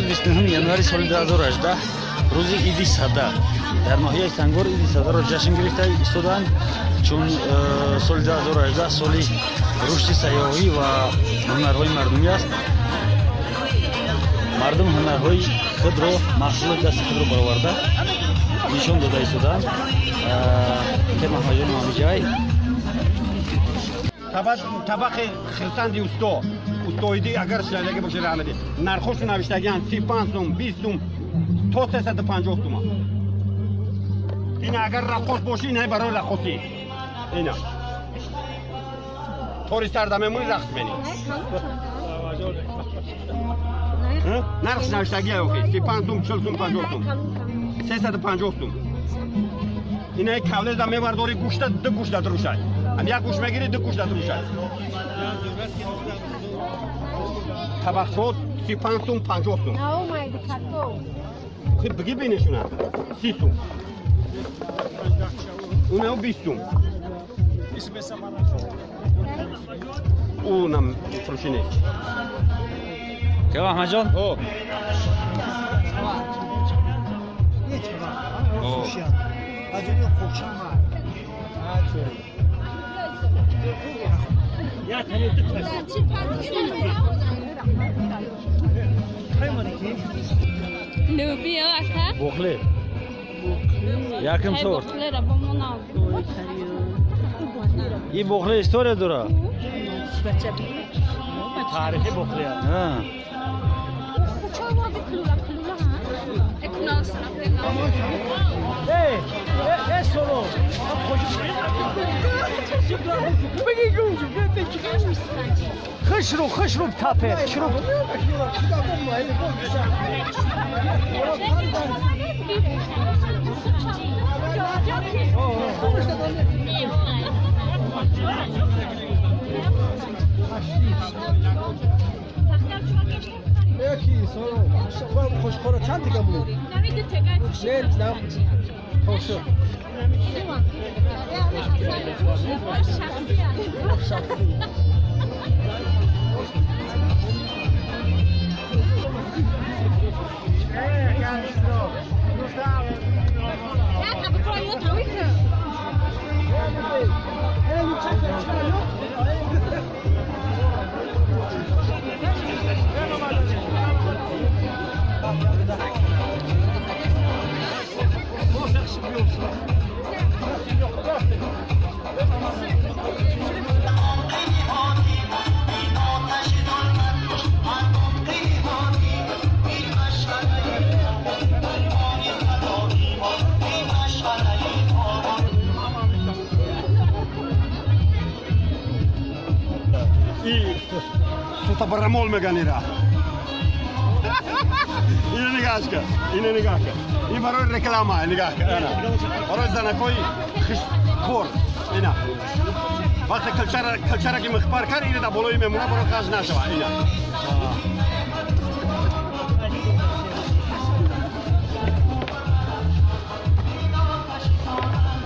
Имрӯз 29 январи соли 2018 рӯзи Иди Сада дар ноҳияи Сангвор Иди Садаро ҷашн гирифта истодаанд, чун соли 2018 соли рушди сайёҳӣ ва ҳунарҳои мардумӣ аст. Мардум ҳунарҳои худро, маҳсулоти дасти худро бароварда нишон дода истодаанд. Ке Маҳмадҷон Мамиҷай табақи хирсанди усто устоиди агар шинадаги бошед раҳмати нархошу навиштагианд 35 сум, 20 сум то 350 сума. Ина агар раққос бошӣ, ина барои раққосӣ, ина тори сарда мемонӣ, рақс менӣ. Нархш навиштагия охи 35 сум, 40 сум, 50 сум, 350 сум. Ина кавлеза мебардори, гӯшта ду гӯшта дурушай, ам як гӯш мегирӣ, ду гӯшта дурушай. Табақчо 35 сум, 50 сум. Бигӣ бинешуна 30 сум, унав 20 сум, унам фурӯшӣ нест. Ке Маҳмадҷон? Бухле. Яким сорт. И бухле история дора. Тарихи бухле. خشرو خشرو بتاپه خشرو. یکی سالو خوشخورا چند تیکه بود؟ نه نه خوشو Сута барамол меганира. Ина нигоҳ кун, ина нигоҳ кун. Ин барои реклама, нигоҳ кун. Ана. Барои занакои хишткор. Ина. Вақте калчара ки михпар кард, ина дар болои мемона, барои қаж нашава. Ина.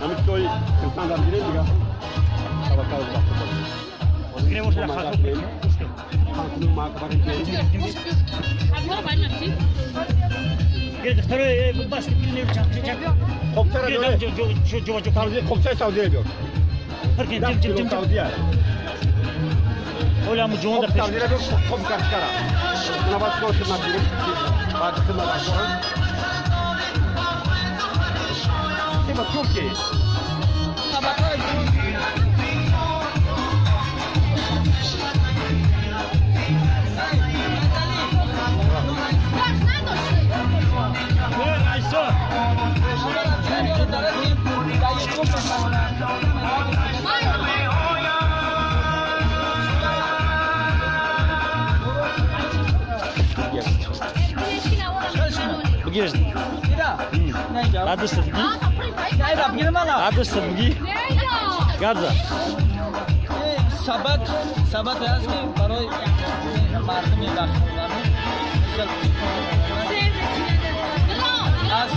Ҳамин китоби хирсандам гирем дига. Таваккал ба Худо. Бигирш. Радостно бги. Радостно бги. Гадза. Сабат, сабат аст ки барои мардуми бахтзамин аз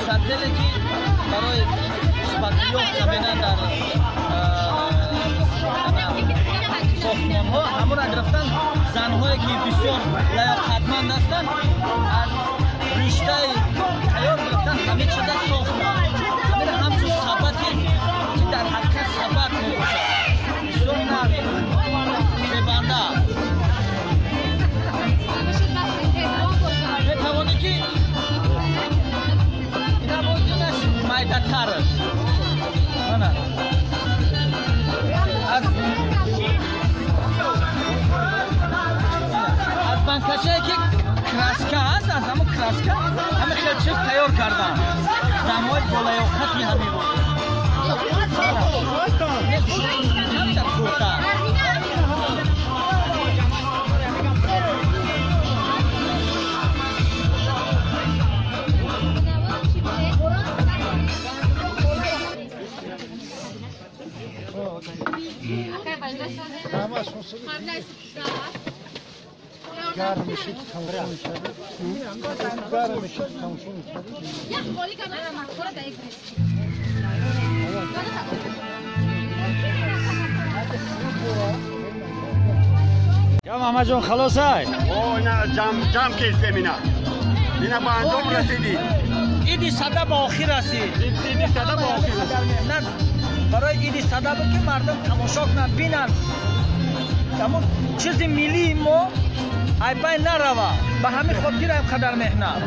саделе ки барои хушбахтиёфт кабина дар сохтмонҳо ҳамонро гирифтан занҳое ки бисёр лаёқатманд ҳастанд. гирифтан ҳамин чиза сохтанд. Ҳамин ҳамчун сабате ки дар ҳақиқат сабат мебошад. Бисёр нарм, зебанда. Метавонӣ ки ина боз майдатар аст. Мана аз банкачае ки краска ҳаст, аз ҳамон краска ҳама хел чиз тайёр кардам. Занҳои болаёқати ҳамин камтар хурдтар. Я Мамаҷон, халос ай? О, ина ҷамъ кестем ина. Ина ба анҷом расидӣ. Иди сада ба охир расид. Иди сада ба охир расид. Барои иди сада буд ки мардум тамошо кунанд, бинанд. Ҳамон чизи миллии мо айбай нарава. Ба ҳамин хотир ин қадар меҳнат.